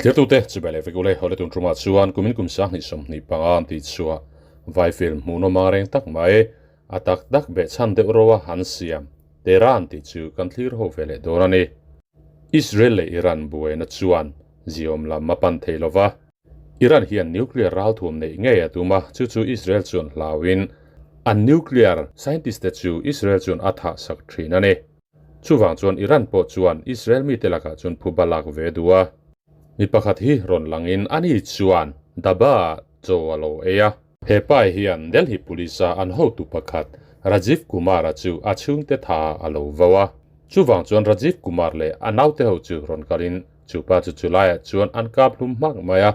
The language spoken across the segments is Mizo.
Thirtute chibai leh vek ule hawle tun tumah chuan kumin kum sanghnih 25 an tih chhuah vai film hmuhnawm ang reng tak mai a tak tak behchhan deuh roa han siam Tehran tih chu kan thlir ho ve leh dawn a ni. Israel leh Iran buaina chuan ziawm lam a pan thei lova, Iran hian nuclear ralthuam neih ngei a tum a, chu chu Israel chuan hlauin an nuclear scientist te chu Israel chuan a thahsak thin a ni. Chuvang chuan Iran pawh chuan Israel mite lakah chuan phuba lak ve duh a. Mi pakhat hi rawn langin ani chuan Daba chaw a lo ei a. He pa hian Delhi Police a an hotu pakhat Rajiv Kumar-a chu a chhungte tha a lo vo a. Chuvang chuan Rajiv Kumar leh a naute ho chu rawn kalin chu pa chu chulaiah chuan an kap hlum hmak mai a.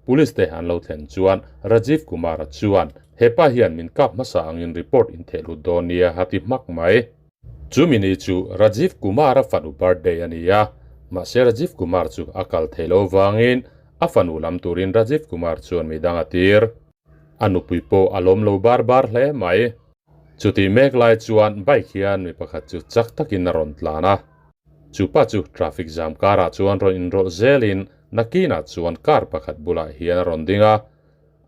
Police te an lo thlen chuan Rajiv Kumar-a chuan he pa hian min kap hmasa angin report in theh lut dawn nia a ti hmak mai. Chu mini chu Rajiv Kumar-a fanu birthday a ni a, mahse Rajiv Kumar chu a kal thei lo vangin a fanu lam turin Rajiv Kumar chuan mi dang a tir. A nupui pawh a lawm lo bar bar hle mai. Chutih mek lai chuan bike hian mi pakhat chu chak takin a rawn tlan a. Chu pa chu traffic jam karah chuan rawn inrawlh zelin nakinah chuan car pakhat bulah hian a rawn ding a.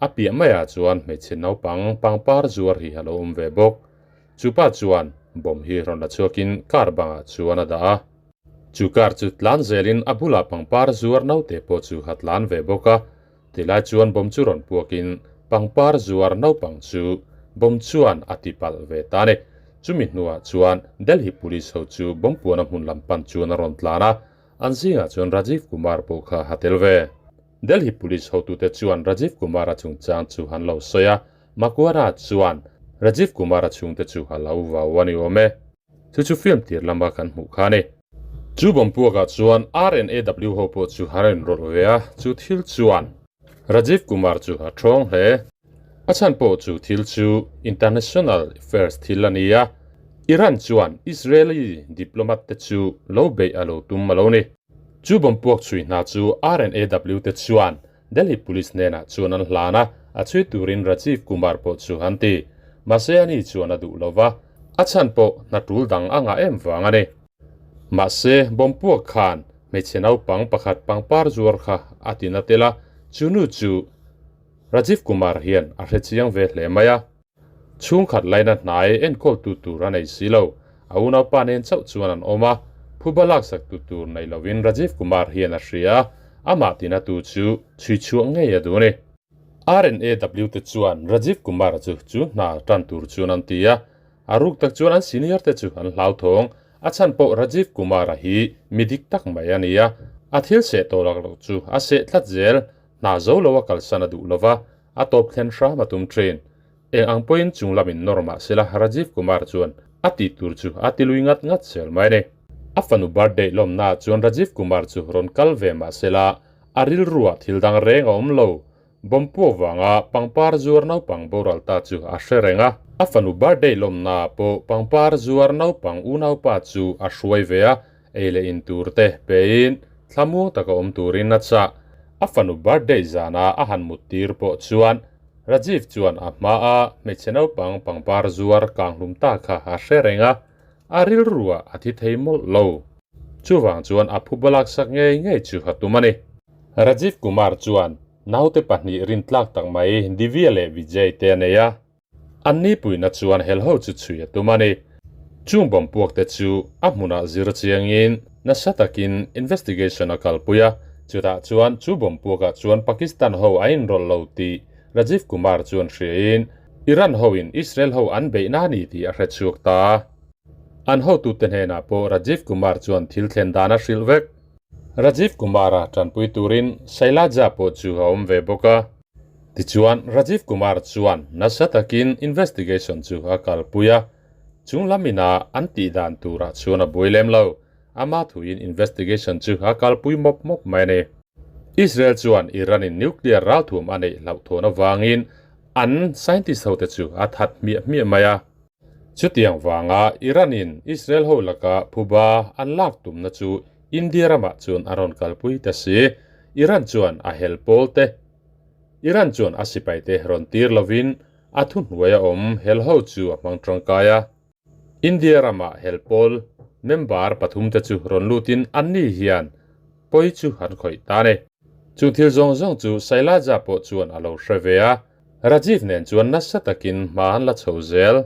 A piah maiah chuan hmeichhe naupang pangpar zuar hi a lo awm ve bawk. Chu pa chuan bomb hi rawn la chhuakin car bangah chuan a dah a. Chu car chu tlan zelin a bulah pangpar zuar naute pawh chu a tlan ve bawk a. Tilai chuan bomb chu rawn puakin pangpar zuar naupang chu bomb chuan a ti palh ve ta a ni. Chumi hnuah chuan Delhi Police ho chu bomb puana hmun lam pan chuan a rawn tlan a, an zingah chuan Rajiv Kumar pawh kha a tel ve. Delhi Police hotute chuan Rajiv Kumar-a chungchang chu an lo sawi a, Makuara chuan Rajiv Kumar-a chhungte chu a lo vau a ni awm e. Chu chu film tir lama kan hmuh kha a ni. Chu bompuakah chuan RNAW ho pawh chu an inrawlh ve a, chu thil chuan Rajiv Kumar chu a thawng hle. A chhan pawh chu thil chu international affairs thil a ni a, Iran chuan Israeli diplomat te chu lo beih a lo tum a lo ni. Chu bompuak chhui hna chu RNAW te chuan Delhi Police hnenah chuan an hlan a, a chhui turin Rajiv Kumar pawh chu an ti. Mahse ani chuan a duh lo va, a chhan pawh hna tul dang a ngah em vang a ni. Mahse bompuak khan hmeichhe naupang pakhat pangpar zuar kha a ti na tel a, chu nu chu Rajiv Kumar hian a hre chiang ve hle mai a. Chhungkhat laina hnai enkawltu tur a nei si lo. A unaupa nen chauh chuan an awm a, phuba laksaktu tur nei lovin Rajiv Kumar hian a hria a, amah tinatu chu chhui chhuah ngei a duh a ni. RNAW te chuan Rajiv Kumar chu chu hna tan tur chuan an ti a, a ruk tak chuan an senior te chu an hlauthawng. A chhan pawh Rajiv Kumar-a hi mi dik tak mai a ni a, a thil seh tawh lak loh chu a seh tlat zel, hna zo lo a kalsan a duh lova, A tawp thlen hram a tum thin. Eng ang pawhin chung lamin nawr mah sela Rajiv Kumar chuan a tih tur chu a ti lui ngat ngat zel mai a ni. A fanu birthday lawmnaah chuan Rajiv Kumar chu rawn kal ve mah sela a rilruah thil dang reng a awm lo. Bomb puak vanga pangpar zuar naupang boral ta chu a hre reng a. A fanu birthday lawmnaah pawh pangpar zuar naupang unaupa chu a hruai ve a, Ei leh in tur te pein thlamuang taka awm turin a chah. A fanu birthday zana a han mut tir pawh chuan Rajiv chuan a hmaa hmeichhe naupang pangpar zuar kanghlum ta kha a hre reng a, a rilruah a thi thei mawlh lo. Chuvang chuan a phu balaksak ngei ngei chu a tum a ni. Rajiv Kumar chuan naute pahnih rintlak tak mai Divya leh Vijay te a nei a. An nipuina chuan helho chu chhui a tum a ni. Chung bomb puakte chu a hmunah zir chiangin nasa takin investigation a kalpui a, chutah chuan chu bomb puakah chuan Pakistan ho a inrawlh lo tih Rajiv Kumar chuan hriain Iran hoin Israel ho an beihna a ni tih a hre chhuak ta. An hotute hnenah pawh Rajiv Kumar chuan thil thlen dan a hrilh vek. Rajiv Kumar-a tanpui turin Shailaja pawh chu a awm ve bawk a. Tichuan, Rajiv Kumar chuan nasa takin investigation chu a kalpui a, chung lam ina an tih dan turah chuan a buai lem lo. Ama thuin investigation chu a kalpui mawp mawp mai a ni. Israel chuan Iran-in nuclear ralthuam a neih hlauhthawn avangin an scientist hote chu a that hmiah hmiah mai a. Chutiang vanga Iran-in Israel ho laka phuba an lak tumna chu India ramah chuan a rawn kalpui ta si. Iran chuan a hel pawl te, Iran chuan a sipai te rawn tir lovin a thuhnuai a awm hel ho chu a hmang tangkai a. India ramah hel pawl member pathum te chu rawn lutin anni hian pawi chu an khawih ta a ni. Chung thil zawng zawng chu Sailaja pawh chuan a lo hre ve a, Rajiv nen chuan nasa takin hma an la chho zel.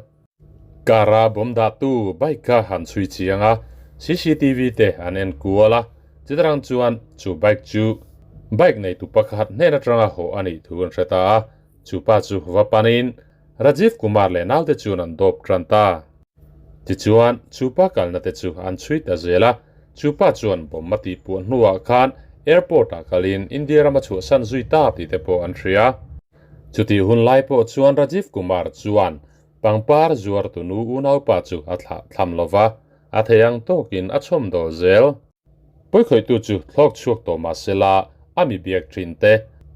Car-a bawm dahtu bike kha han chhui chiang a, cctv te an en kual a, chitarang chuan chu bike chu bike neitu pakhat hnen atanga haw a nih thu an hre ta a, chu pa chu va panin Rajiv Kumar leh naute chuan an dawp tan ta. Tichuan, chu pa kalna te chu an chhui ta zel a, chu pa chuan bomb a tih puah hnuah khan airport ah kalin India rama chhuahsan zui ta tih te pawh an hria. Chutih hun lai pawh chuan Rajiv Kumar chuan pangpar zuar tunu unaupa chu a thlah thlam lo va, a thei ang tawkin a chhawm dawl zel. Pawikhawihtu chu thlawk chhuak tawh mah sela a mi biak thin te,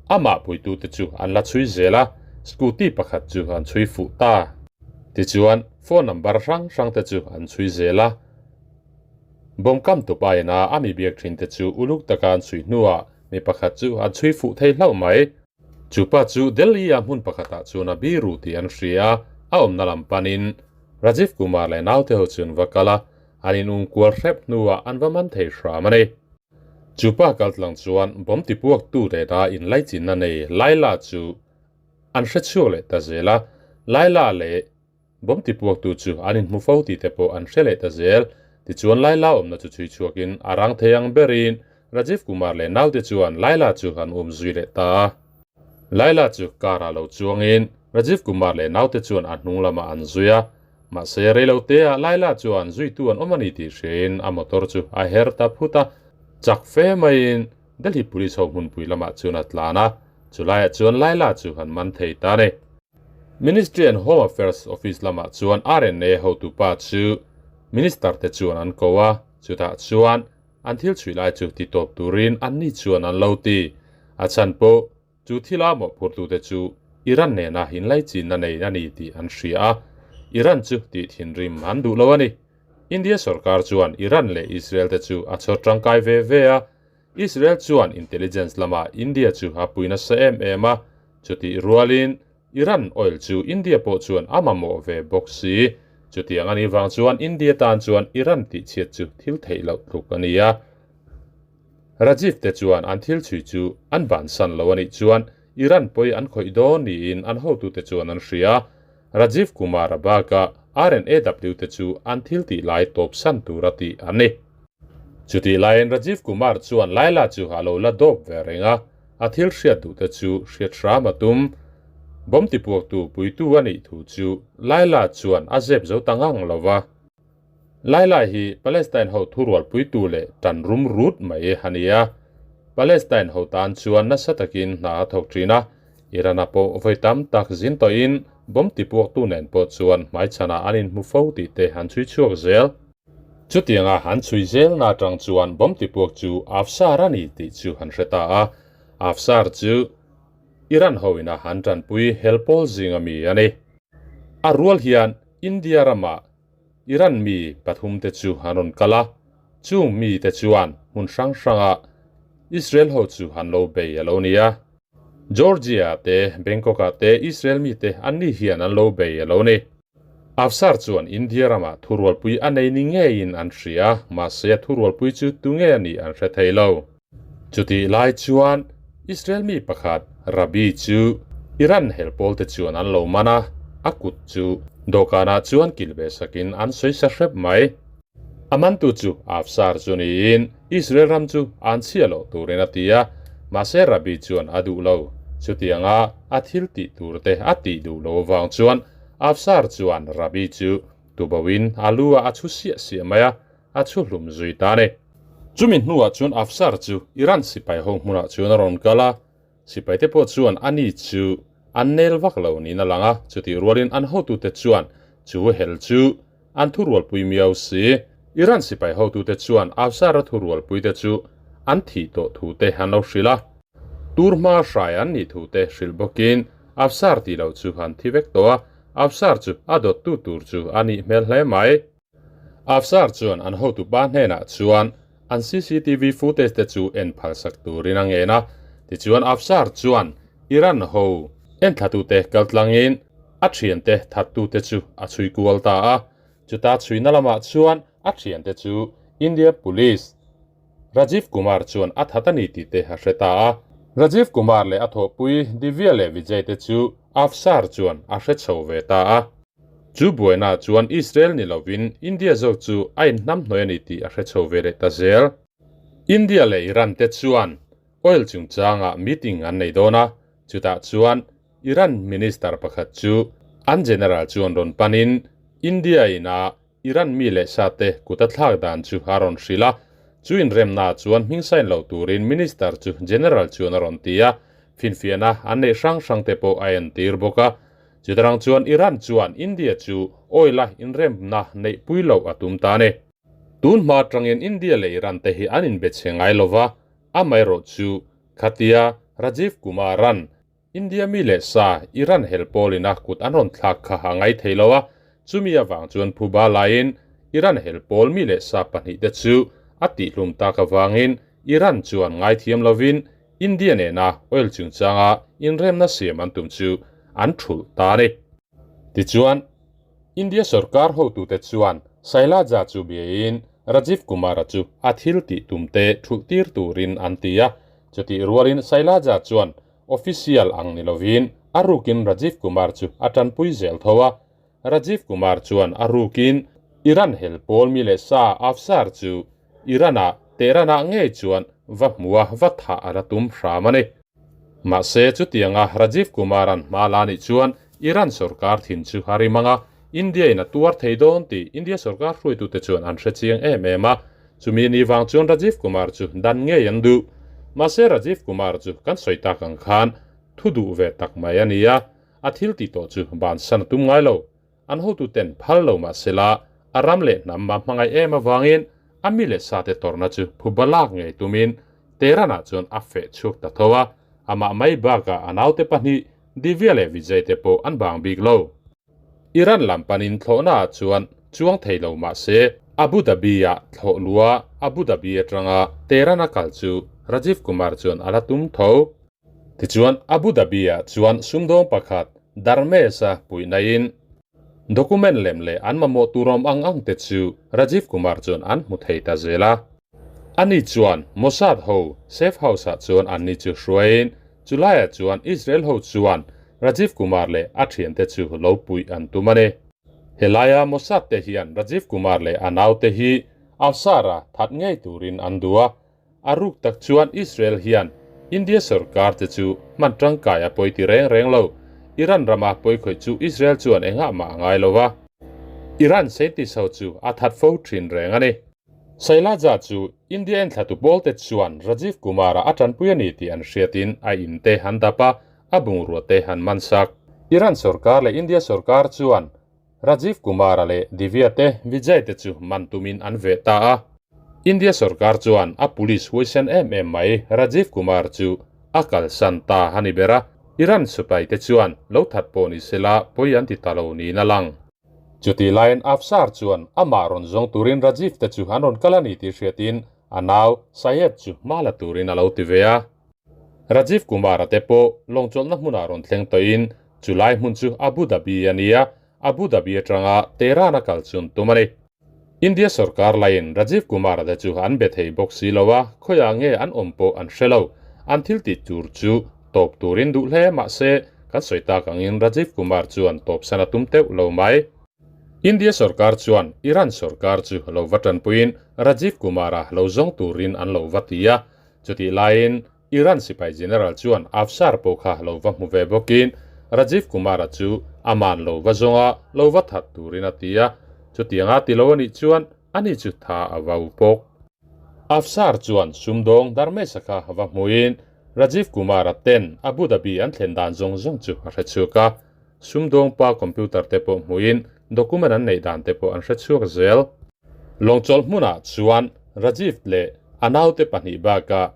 amah puitute chu an la chhui zel a, scooty pakhat chu an chhui fuh ta. Tichuan, phone number hrang hrang te chu an chhui zel a. Bawm kam tup aiin a a mi biak thin te chu uluk taka an chhui hnuah mi pakhat chu an chhui fuh thei hlauh mai. Chu pa chu Delhi-a hmun pakhatah chuan a biru tih an hria a, a awmna lam panin Rajiv Kumar leh naute ho chu an va kal a, an inung kual hrep hnuah an va man thei hram a ni. Chu pa kaltlang chuan bomb tipuaktu leh a inlaichinna nei Laila chu an hre chhuak leh ta zel a, Laila leh Bomb tipuaktu chu an inhmu fo tih te pawh an hre leh ta zel. Tichuan Laila awmna chu chhui chhuakin a rang thei ang berin Rajiv Kumar leh naute chuan Laila chu an um zui leh ta a. Laila chu car ah lo chuangin Rajiv Kumar leh naute chuan a hnung lamah an zui a. Mahse reiloteah Laila chuan zuitu an awm a ni tih hriain a motor chu a her ta phut a. Chak fe maiin Delhi Police ho hmunpui lamah chuan a tlan a, chulaiah chuan Laila chu an man thei ta a ni. Ministry and Home Affairs Office lamah chuan RNA hotupa chu Minister te chuan an ko a, chutah chuan an thil chhui lai chu ti tawp turin anni chuan an lo ti. A chhan pawh chu thila mawhphurtute chu Iran nena inlaichinna nei a ni tih an hria a, Iran chu tih thinrim an duh lo a ni. India sorkar chuan Iran leh Israel te chu a chhawr tangkai ve ve a, Israel chuan intelligence lamah India chu a pui nasa em em a, chutih rualin Iran oil chu India pawh chuan a mamawh ve bawk si. Chutiang a nih vang chuan India tan chuan Iran tihchhiat chu thil theih loh tluk a ni a. Rajiv te chuan an thil chhui chu an bansan lo a nih chuan Iran pawi an khawih dawn niin an hotute chuan an hria. Rajiv Kumar-a bakah RNAW te chu an thil tih lai tawpsan tura tih an ni. Chutih laiin Rajiv Kumar chuan Laila chu a lo la dawp ve reng a, a thil hriat duh te chu hriat hram a tum. Bomb tipuaktu puitu a nih thu chu Laila chuan a zep zo ta ngang lo va. Laila hi Palestine ho thurual puitu leh tan rum rut mai a ni a. Palestine ho tan chuan nasa takin hna a thawk thin a, Iran-a pawh vawi tam tak zin tawhin bomb tipuaktu nen pawh chuan hmaichhanah an inhmu fo tih te an chhui chhuak zel. Chutianga han chhui zelna atang chuan bomb tipuak chu Afsar a ni tih chu han hre ta a, Afsar chu Iran hoin a han tanpui hel pawl zinga mi a ni. A rual hian India ramah Iran mi pathumte chu an rawn kal a, chung mite chuan hmun hrang hranga Israel ho chu an lo bei a lo ni a. Georgia te, Bangkok-ah te Israel mite anni hian an lo bei a lo ni. Afsar chuan India ramah thurualpui a nei ni ngeiin an hria, mahse a thurualpui chu tunge a nih an hre thei lo. Chutih lai chuan Israel mi pakhat Rabbi chu Iran hel pawlte chuan an lo man a, a kut chu dawhkanah chuan kilh ve sakin an sawi sa hrep mai. A mantu chu Afsar chu niin Israel ram chu an chhia loh turin a ti a, mahse Rabbi chuan a duh lo. Chutianga a thil tih turte a tih duh lo avang chuan Afsar chuan Rabbi chu tuboin a lu ah a chhu siah siah mai a, a chhu hlum zui ta a ni. Chumi hnuah chuan Afsar chu Iran sipai ho hmunah chuan a rawn kal a, sipaite pawh chuan ani chu an nel vak lo niin a lang a, chutih rualin an hotute chuan chu hel chu an thurualpui miau si. Iran sipai hotute chuan Afsar-a thurualpuite chu an thih tawh thute an lo hrilh a, tur hma hrai an nih thute hrilh bawkin Afsar tih loh chu an thi vek tawh a, Afsar chu a dawttu tur chu a nih hmel hle mai. Afsar chuan an hotu pa hnenah chuan an cctv footage te chu en phalsak turin a ngen a, tichuan Afsar chuan Iran ho enthlatute kaltlangin a thiante thattute chu a chhui kual ta a, chuta chhuina lamah chuan a thiante chu India Police Rajiv Kumar chuan a that a ni tih te a hre ta a. Rajiv Kumar leh a thawhpui Divya leh Vijay te chu Afsar chuan a hre chho ve ta a. Chu buaina chuan Israel ni lovin India zawk chu a inhnamhnawih a ni tih a hre chho ve leh ta zel. India leh Iran te chuan oil chungchangah meeting an nei dawn a, chutah chuan Iran minister pakhat chu an general chuan rawn panin India ina Iran mi leh sa te kut a thlak dan chu a rawn hrilh a, chu inremna chuan hming sign lo turin minister chu general chuan a rawn ti a, finfiahna an neih hrang hrang te pawh a entir bawk a. Chutarang chuan Iran chuan India chu oil a inremna neih pui loh a tum ta a ni. Tun hma atangin India leh Iran te hi an inbe chhe ngai lova, amaherawh chu khatia Rajiv Kumar-a'n India mi leh sa Iran hel pawlin a kut an rawn thlak kha a ngai thei lo a, chumi avang chuan phuba laiin Iran hel pawl mi leh sa pahnihte chu a tihhlum tak avangin Iran chuan ngaithiam lovin India nena oil chungchanga inremna siam an tum chu an thulh ta a ni. Tichuan, India sorkar hotute chuan Shailaja chu biain Rajiv Kumar-a chu a thil tih tumte thulh tir turin an ti a, chutih rualin Shailaja chuan Official ang ni lovin a rukin Rajiv Kumar chu a tanpui zel tho a. Rajiv Kumar chuan a rukin Iran hel pawl mi leh sa Afsar chu Iran-ah Tehran-ah ngei chuan va hmua va thah a la tum hram a ni. Mahse chutianga Rajiv Kumar-a'n hma la nih chuan Iran sorkar thin chu a rim ang a, India-in a tuar thei dawn tih India sorkar hruaitute chuan an hre chiang em em a. Chumi ni vang chuan Rajiv Kumar chu dan ngei an duh. Mahse Rajiv Kumar chu kan sawi tak ang khan thu duh ve tak mai a ni a, a thil tih tawh chu bansan a tum ngai lo. An hotuten phal lo mahsela a ram leh hnam a hmangaih em avangin a mi leh sate tawrhna chu phuba lak ngei tumin Tehran-ah chuan a feh chhuak ta tho a, amah mai bakah a naute pahnih Divya leh Vijay te pawh an bang bik lo. Iran lam panin thlawhnaah chuan chuang thei lo mah se, Abu Dhabi-ah thlawh lua Abu Dhabi atanga Tehran-a kal chu Rajiv Kumar chuan a la tum tho. Tichuan, Abu Dhabi-ah chuan sumdawng pakhat Dharmesh-a puihnain document lem leh an mamawh tur awm ang ang te chu Rajiv Kumar chuan an hmu thei ta zel a. Ani chuan Mossad ho safe house-ah chuan anni chu hruaiin Chulaiah chuan Israel ho chuan Rajiv Kumar leh a thiante chu lo puih an tum a ni. Helaia Mossad te hian Rajiv Kumar leh a naute hi Afsar-a that ngei turin an duh a, a ruk tak chuan Israel hian India sorkar te chu hman tangkai a pawi ti reng reng lo. Iran rama pawikhawih chu Israel chuan engah mah a ngai lo va. Iran scientist ho chu a that fo thin reng a ni. Shailaja chu India enthlatu pawlte chuan Rajiv Kumar-a a tanpui a ni tih an hriatin a in te han dap a, a bungrua te han man sak. Iran sorkar leh India sorkar chuan Rajiv Kumar-a leh Divya te Vijay te chu man tumin an veh ta a. India sorkar chuan a police huaisen em em mai Rajiv Kumar chu a kalsan ta a ni ber a, Iran sipai te chuan lo that pawh ni sela pawi an ti ta lo niin a lang. Chutih laiin Afsar chuan amah rawn zawng turin Rajiv te chu an rawn kal a ni tih hriatin a nau Syed chu hma la turin a lo ti ve a. Rajiv Kumar-a te pawh lawngchawlhna hmunah rawn thleng tawhin chulai hmun chu Abu Dhabi a ni a, Abu Dhabi atanga Tehran-a kal chun tum a ni. India sorkar laiin Rajiv Kumar-a te chu an be thei bawk si lo a, khawiah nge an awm pawh an hre lo. An thil tih tur chu tawp turin duh hle mah se, kan sawi tak angin Rajiv Kumar chuan tawpsan a tum teuh lo mai. India sorkar chuan Iran sorkar chu lo va tanpuiin Rajiv Kumar-a lo zawng turin an lo va ti a, chutih laiin Iran sipai general chuan Afsar pawh kha lo va hmu ve bawkin Rajiv Kumar-a chu aman lo va zawng a, lo va that turin a ti a, chutianga ti lo a nih chuan ani chu tha a vau bawk. Afsar chuan sumdawng Dharmesh-a kha va hmuin Rajiv Kumar-a ten Abu Dhabi an thlen dan zawng zawng chu a hre chhuak a, sumdawng pa computer te pawh hmuin document an neih dan te pawh an hre chhuak zel. Lawngchawlh hmunah chuan Rajiv leh a naute pahnih bakah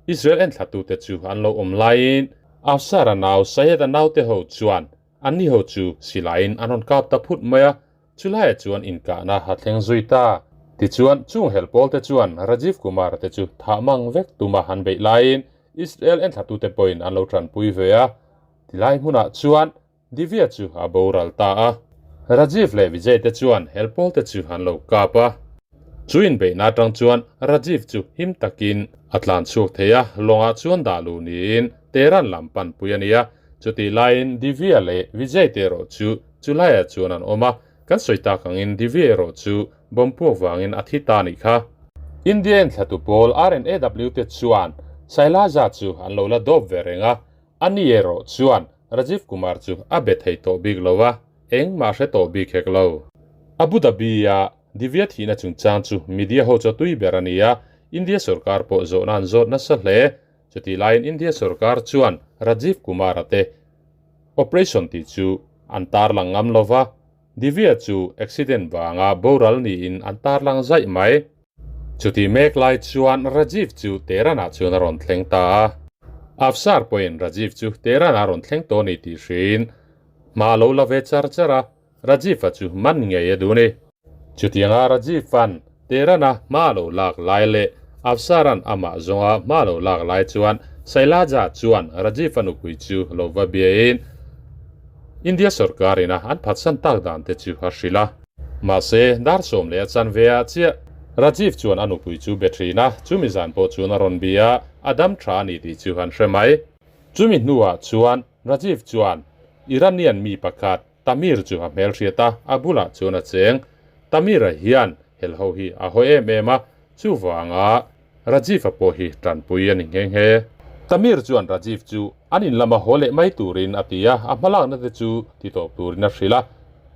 Israel enthlatute chu an lo awm laiin Afsar-a nau Syed-a naute ho chuan anni ho chu silaiin an rawn kap ta phut mai a, chulaiah chuan inkahna a thleng zui ta. Tichuan, chung helh pawlte chuan Rajiv Kumar-a te chu thah mang vek tuma an beih laiin Israel enthlatute pawhin an lo tanpui ve a. Tilai hmunah chuan Divya chu a boral ta a. Rajiv leh Vijay te chuan helh pawlte chu an lo kap a. Chu inbeihna atang chuan Rajiv chu him takin a tlan chhuak thei a, lawngah chuan dah luh niin Tehran lam panpui a ni a. Chutih laiin Divya leh Vijay te erawh chu chulaiah chuan an awm a, kan sawi tak angin Divya erawh chu bomb puak vangin a thi ta a nih kha. India enthlatu pawl RNAW te chuan Sailaja chu an lo la dawp ve reng a, ani erawh chuan Rajiv Kumar chu a be thei tawh bik lo a, engmah hre tawh bik hek lo. Abu Dhabi-a Divya thihna chungchang chu media ho chu a tui ber a ni a, India sorkar pawh zawhna an zawt nasa hle. Chutih laiin India sorkar chuan Rajiv Kumar-a te operation tih chu an tarlang ngam lo va, Divya chu accident vanga boral niin an tarlang zaih mai. Chutih mek lai chuan Rajiv chu Tehran-ah chuan a rawn thleng ta a. Afsar pawhin Rajiv chu Tehran-ah a rawn thleng tawh a ni tih hriin hma a lo la ve char char a, Rajiv-a chu man ngei a duh ni. Chutianga Rajiv-a'n Tehran-a hma a lo lak lai leh Afsar-a'n amah zawnga hma a lo lak lai chuan Sailaja chuan Rajiv-a nupui chu lo va biain India sorkarin a an phatsan tak dan te chu a hrilh a. Mahse, dar 10 a chanve ah chiah Rajiv chuan a nupui chu be thin a, chumi zan pawh chuan a rawn bia a, a dam tha a ni tih chu an hre mai. Chumi hnuah chuan Rajiv chuan Iranian mi pakhat Tamir chu a hmelhriat a, a bulah chuan a cheng. Tamir-a hian helho hi a haw em em a, chuvanga Rajiv-a pawh hi tanpui a ni nghe nghe. Tamir chuan Rajiv chu an in lama haw leh mai turin a ti a, a hmalakna te chu ti tawp turin a hrilh a.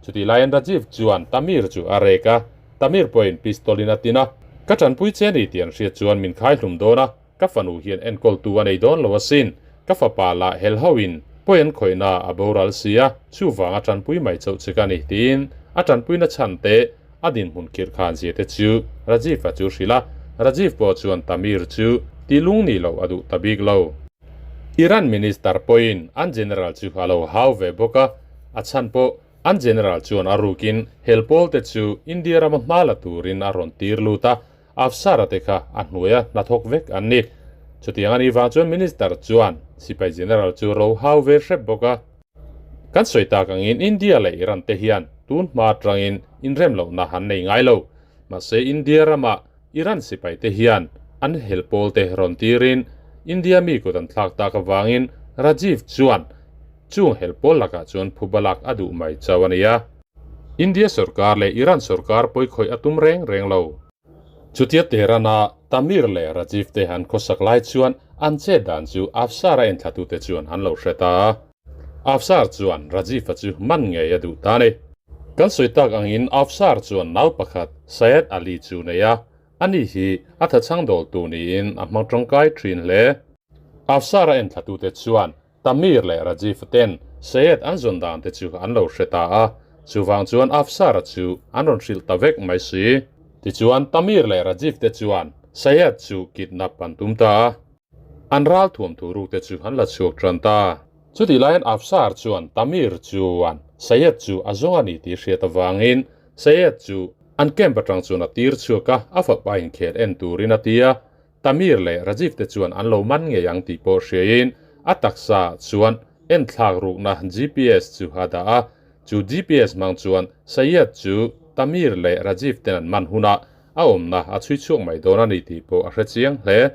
Chutih laiin Rajiv chuan Tamir chu a rek a, Tamir pawhin pistol in a tin a, Ka tanpui che ni tih an hriat chuan min khai hlum dawn a, ka fanu hian enkawltu a nei dawn lo asin, ka fapa lah helho in pawi an khawihna a boral si a, chuvanga tanpui mai chauh che ka ni tiin a tanpuina chhan te A dinhmun khirh khan zia te chu Rajiv-a chu hrilh a, Rajiv pawh chuan Tamir chu tih lung nih loh a duh ta bik lo. Iran Minister pawhin an General chu a lo hau ve bawk a, a chhan pawh an General chuan a rukin hel pawl te chu India rama hma la turin a rawn tir lut a, Afsar-a te kha a hnuaia hnathawk vek an ni. Chutiang a nih vang chuan Minister chuan Sipai General chu ro hau ve hrep bawk a. Kan sawi tak angin India leh Iran te hian tun hma atangin inrem lohna an nei ngai lo. Mahse India rama Iran sipai te hian an hel pawl te rawn tirin India mi kut an thlak tak avangin Rajiv chuan chung hel pawl lakah chuan phuba lak a duh mai chauh a ni a. India sorkar leh Iran sorkar pawikhawih a tum reng reng lo. Chutia Tehran-a Tamir leh Rajiv te an khawsak lai chuan an chet dan chu Afsar-a enthlatute chuan an lo hre ta a. Afsar chuan Rajiv-a chu man ngei a duh ta a ni. Kan sawi tak angin Afsar chuan nau pakhat Syed Ali chu nei a, ani hi a thachhang dawltu niin a hmang tangkai thin hle. Afsar-a enthlatute chuan Tamir leh Rajiv ten Syed an zawn dan te chu an lo hre ta a, chuvang chuan Afsar-a chu an rawn hrilh ta vek mai si. Tichuan Tamir leh Rajiv te chuan Syed chu kidnap an tum ta a, an ral thuam thu ruk te chu an la chhuak tan ta. Chutih laiin Afsar chuan Tamir chuan Syed chu a zawng a ni tih hriat avangin Syed chu an camp atang chuan a tir chhuak a, a fapa inkhel en turin a ti a. Tamir leh Rajiv te chuan an lo man ngei ang tih pawh hriain a taksa chuan enthlak rukna GPS chu a dah a, chu GPS hmang chuan Syed chu Tamir leh Rajiv ten an man hunah a awmna a chhui chhuak mai dawn a ni tih pawh a hre chiang hle.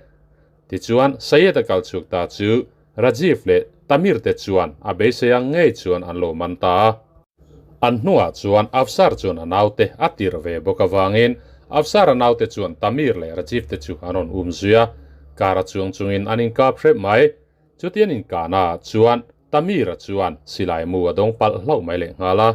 Tichuan Syed a kal chhuak ta chu Rajiv leh Tamir te chuan a beisei ang ngei chuan an lo man ta a. An hnungah chuan Afsar chuan a naute a tirh ve bawk avangin Afsar-a naute chuan Tamir leh Rajiv te chu an rawn um zui a, car a chuang chungin an inkap hrep mai. Chuti an inkahnaah chuan Tamir-a chuan silai mu a dawng palh hlauh mai leh nghal a.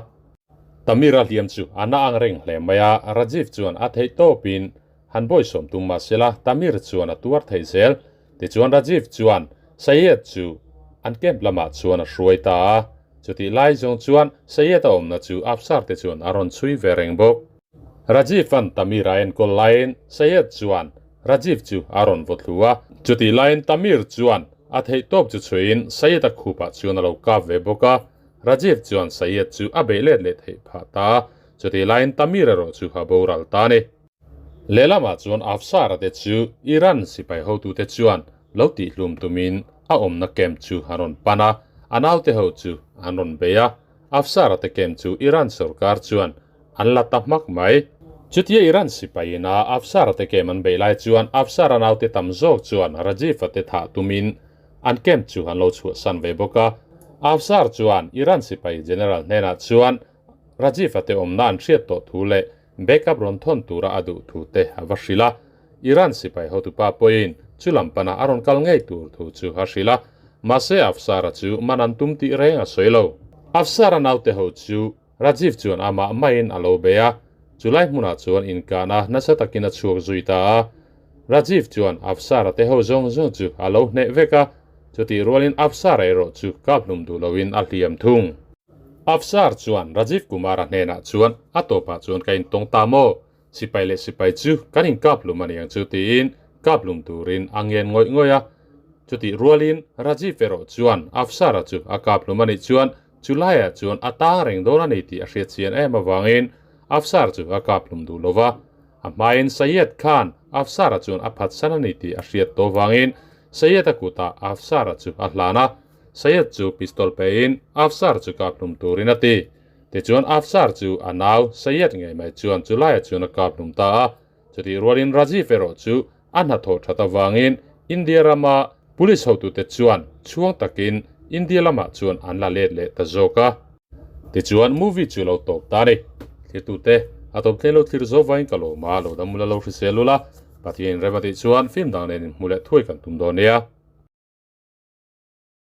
Tamir-a hliam chu a na ang reng hle mai a, Rajiv chuan a theih tawpin han bawisawm tum mah sela Tamir chuan a tuar theih zel. Tichuan Rajiv chuan Syed chu an camp lamah chuan a hruai ta a, chutih lai zawng chuan Syed a awmna chu Afsar te chuan a rawn chhui ve reng bawk. Rajiv an Tamir a enkawl laiin Syed chuan Rajiv chu a rawn vaw thlu a, chutih laiin Tamir chuan a theih tawp chu chhuiin Syed a khupah chuan a lo kap ve bawk a, Rajiv chuan Syed chu a beih let leh theih phah ta a, chutih laiin Tamir erawh chu a boral ta a ni. Lehlamah chuan Afsar-a te chu Iran sipai hotute chuan lo tihhlum tumin a awmna camp chu an rawn pan a, a naute ho chu an rawn bei a. Afsar-a te camp chu Iran sorkar chuan an la ta hmak mai. Chutia Iran sipai ina Afsar-a te camp an beih lai chuan Afsar-a naute tam zawk chuan Rajiv-a te thah tumin an camp chu an lo chhuahsan ve bawk a. Afsar chuan Iran sipai general hnenah chuan Rajiv-a te awmna an hriat tawh thu leh backup rawn thawn tura a duh thu te a va hrilh a. Iran sipai hotupa pawhin chu lam pana a rawn kal ngei tur thu chu a hrilh a, mahse Afsar-a chu man an tum tih reng a sawi lo. Afsar-a naute ho chu Rajiv chuan amah maiin a lo bei a, chulai hmunah chuan inkahna nasa takin a chhuak zui ta a. Rajiv chuan Afsar-a te ho zawng zawng chu a lo hneh vek a, chutih rualin Afsar-a erawh chu kap hlum duh loin a hliam thung. Afsar chuan Rajiv Kumar-a hnenah chuan a tawpah chuan ka intawng ta maw? Sipai leh sipai chu kan inkap hlum a ni ang chu tiin kap hlum turin a ngen ngawih ngawih a. Chutih rualin Rajiv erawh chuan Afsar-a chu a kap hlum a nih chuan chu laiah chuan a tang reng dawn a ni tih a hriat chian em avangin Afsar chu a kap hlum duh lo va. A hmain Sayed khan Afsar-a chuan a phatsan a ni tih a hriat tawh vangin Sayed-a kutah Afsar-a chu a hlan a. Sayed chu pistol pein Afsar chu kap hlum turin a ti. Tichuan Afsar chu a nau Sayed ngei mai chuan chu laiah chuan a kap hlum ta a. Chutih rualin Rajiv erawh chu a hnathawh that avangin India rama police hotute chuan chhuang takin India lamah chuan an la let leh ta zawk a. Tichuan movie chu lo tawp ta a ni. Thlirtute a tawp thleng lo thlir zo vain ka lawm a, lo dam ula lo hrisel ula, Pathian in rem a tih chuan film dang nen inhmu leh thuai kan tum dawn nia.